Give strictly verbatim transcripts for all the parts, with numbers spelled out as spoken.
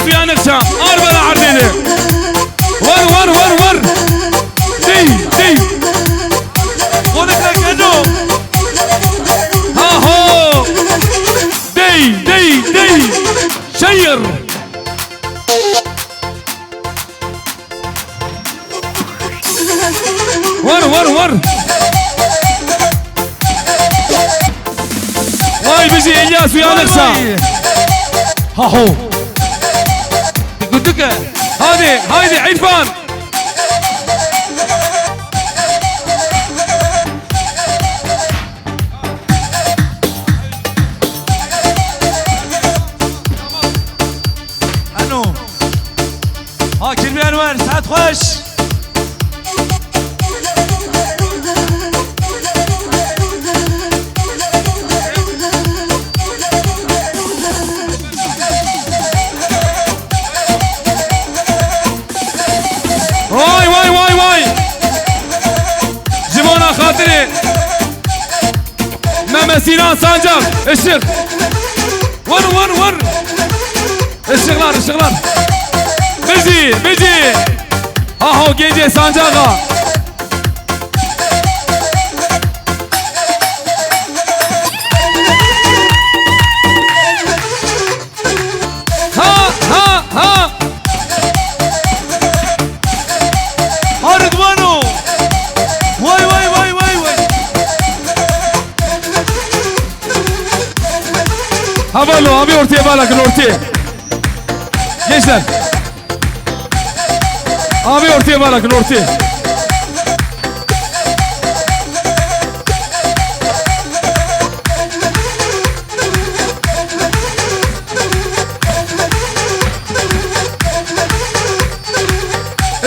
Suya nexşa, arbela erdê de. War, war, war, war. Dey, dey. Konuşa gelo. Ha ho. Dey, dey, dey. Şehir. War, war, war. Vay bizi İlyas uyanırsa. Vay. Ha ho. Gudduke. Hadi, haydi İrfan. Ano. Ha, Kirbi Enwer, saet xweş. Vay, vay, vay, vay. Ji bona xatirê Mehmet Sinan Sancak, ışık. Vur, vur, vur. Işıklar, ışıklar. Bizi, bizi. Aho gece Sancaga. Ha, ha, ha. Harik Mano. Vay, vay, vay, vay, vay. Havalo, abi ortaya bala, ortaya. Gençler. Abi ortaya bala, ortaya.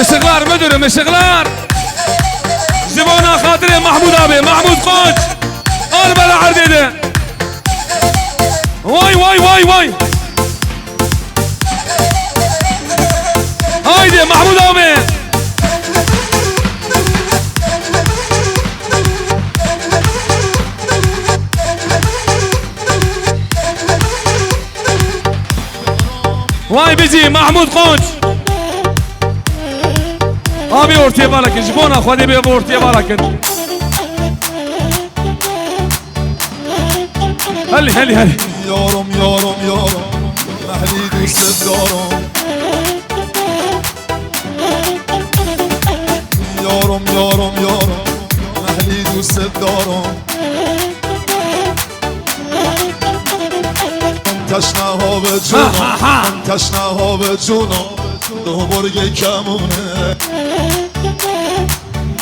Işıklar müdürüm, ışıklar. Ji bona xatirê Mahmud abi, Mahmud Koç. Al bela erdê de. Vay, vay, vay, vay. Haydi Mahmud abi. Vay bizi Mahmud Koç. Abi ortaya bala kin. Ji bona Xwedê bê ortaya bala kin. Heli, heli, heli. Yorum, yorum, yorum. Mehlî dûset darim. Yorum, yorum, yorum. Mehlî dûset darim. Teşna have cûna, teşna have cûna. Duh borgê kemûne.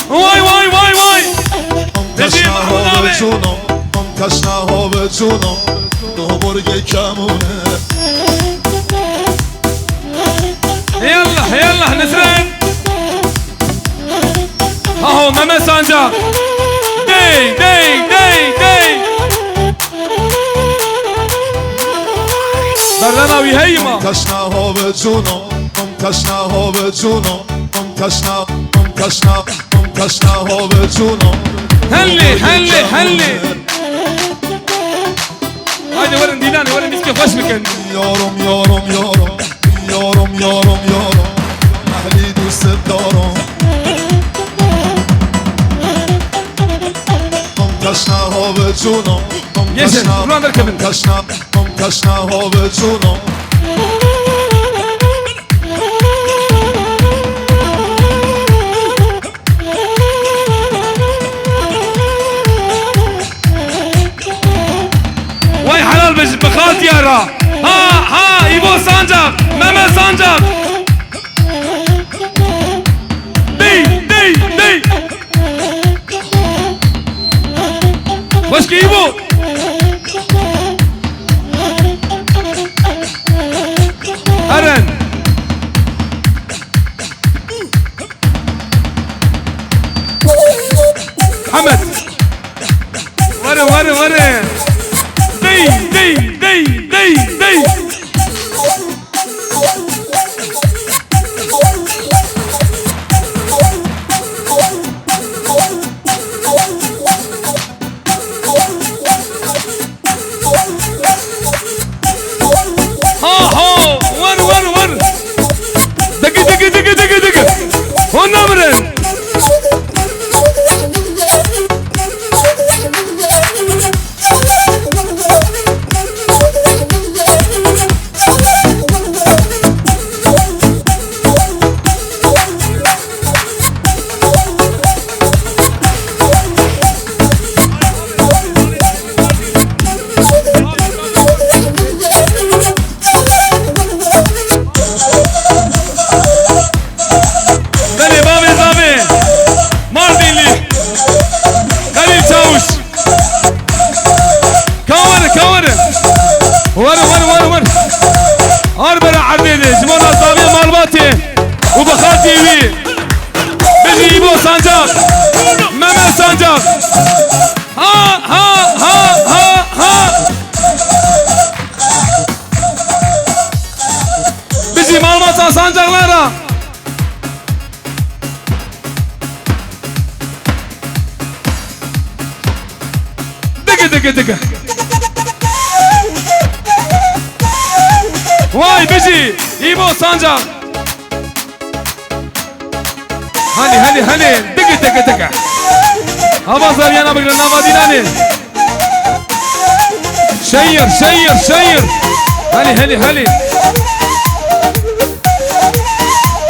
Vay, vay, vay, vay. Teşna have cûna, teşna have cûna. Duh borgê kemûne. Yallah, yallah, Nesrin. Aho, Mehmet Sancar. Dey, dey, dey, dey. Berdana wî heyî ma. Teşna have cûna, teşna have cûna, teşna, teşna, teşna have cûna. Hellî, hellî, hellî. Haydi verin dîlanê, verin mîskê xweş bikin. Yorum, yorum, yorum. Yorum, yorum, yorum. Mehlî dûset darim. Teşna have cûna. Gençler, teşna, buradan derkevin. Teşna, teşna have cûna. Vay helal be, bi xaltiya ra. Ha, ha, Îbo Sancak, Mehmet Sancak. Dey, dey, dey. Xweşkê Îbo. Eren. Hemed. Were, were, were. Dey, dey, dey, dey, dey. Ha, ha. Were, were, were. Digi, digi, digi. Vay bijî, Îmo Sancar. Hani, hani, hani, digi, digi, digi. Hava zaviyana bigrin, nava dînanê. Şehîr, şehîr, şehîr. Helî, helî, helî.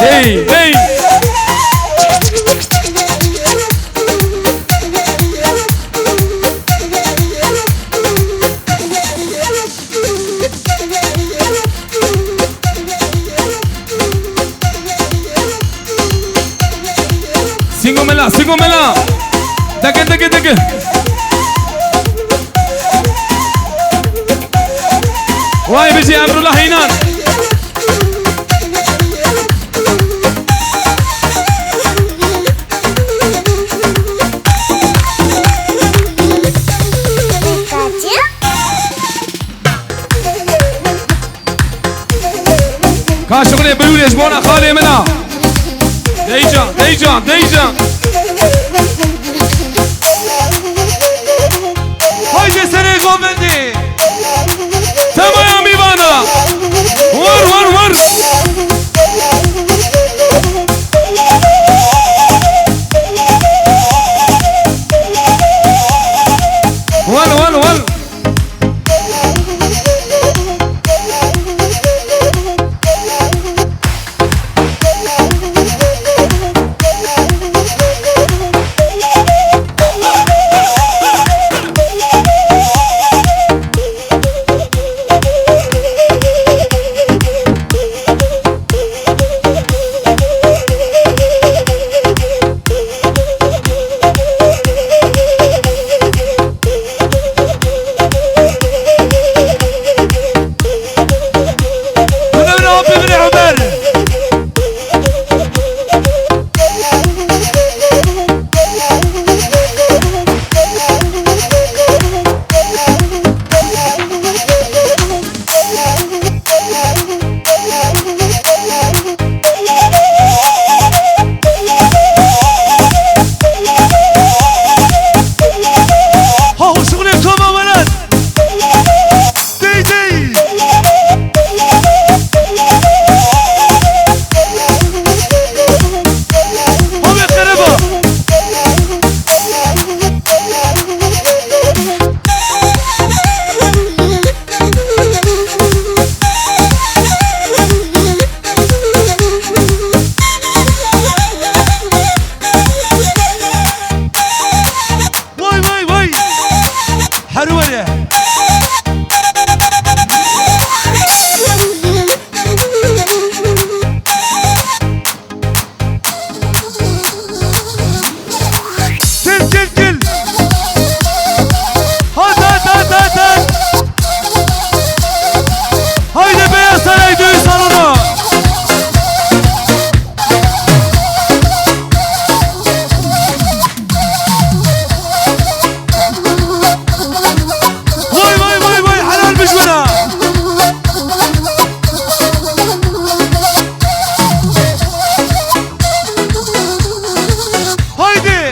Dey, dey. Singo mela, singo mela. Dege, dege, dege. Vay bijî Emrullah Heynan. Ka şixulê birûrê ji bona xalê min a. Deycan, deycan, deycan. Haydi serê govendê. Temaya mîvana. Vur, vur, vur. Vur, vur, vur. Vay, vay, vay. Her were. Gel, gel, gel. Hadi, hadi, hadi, hadi, hadi. Haydi beyaz saray düğün salonu. Vay, vay, vay, vay, helal bijwena. Haydi.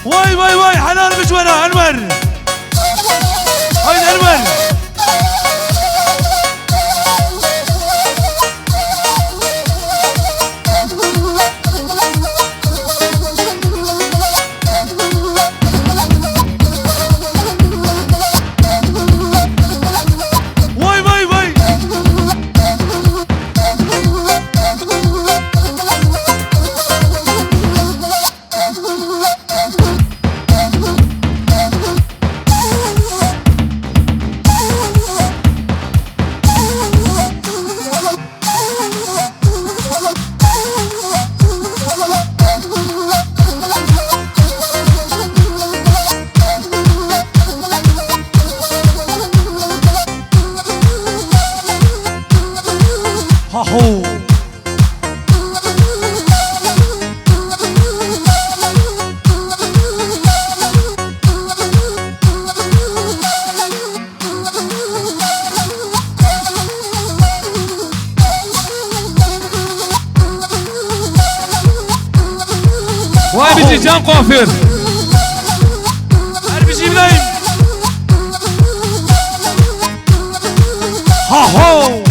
Vay, vay, vay, helal bijwena Enwer. Haydi Enwer. Vay, vay, vay. Haho. Kuaför. Her bijî Îbrahîm. Ha ho.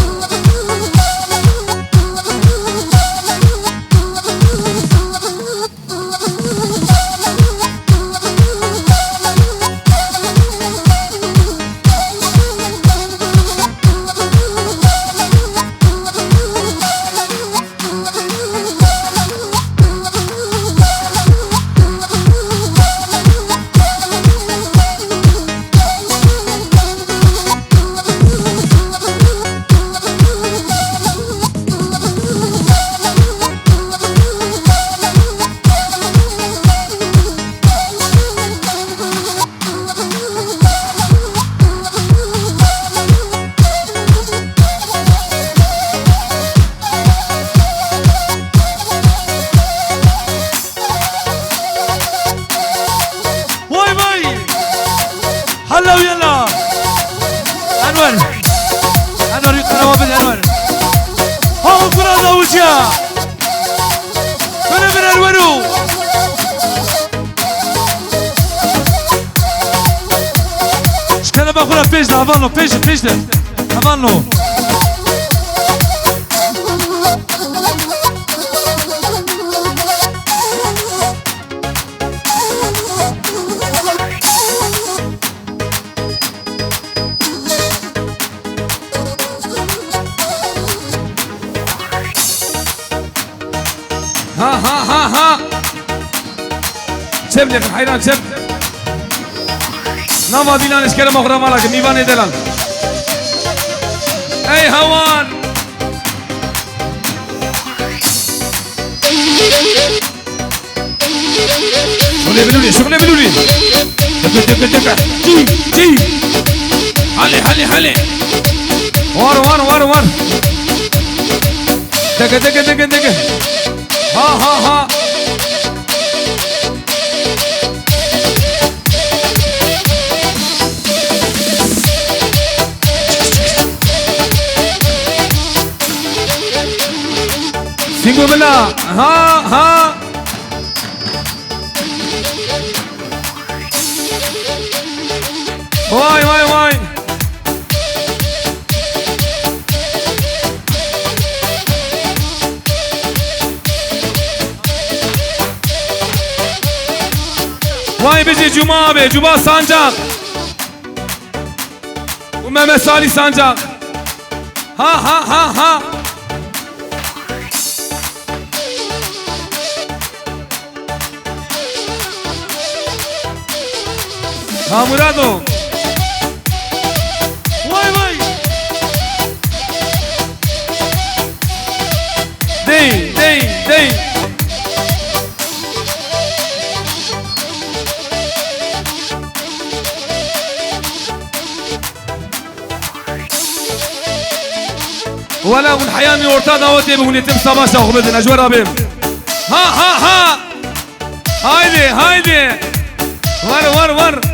Vay vay! Halla û yalla! Enwer! Enwer, bir tarafa bin Enwer! Ha, o kura da uca! Böyle bir Enveru! Şkene bak ora pêş de, havan o, pêş, pêş de. Havan o. Ha, ha, ha, ha. Çep lêxin, heyran çep. Nava dîlan eşkere maxura mala ke mîvanê delan. Ey hewan. Şuxulê bilûrî, şuxulê bilûrî. Teke, teke, teke. Tî, tî. Halê, halê, halê. War, war, war, war. Teke, teke, teke, teke. Ha, ha, ha. Singo bila. Ha, ha. Vay, vay, vay. Vay bizi Cuma abi, Cuma Sancak. Bu Mehmet Salih Sancak. Ha, ha, ha, ha. Ha Murado. Vay vay. Dey, dey, dey. Wela hûn heya min orta dawetê bihûnê tim savaşa xwe bidin, ez ji we re bêm. Ha, ha, ha! Haydi, haydi! War, war, war!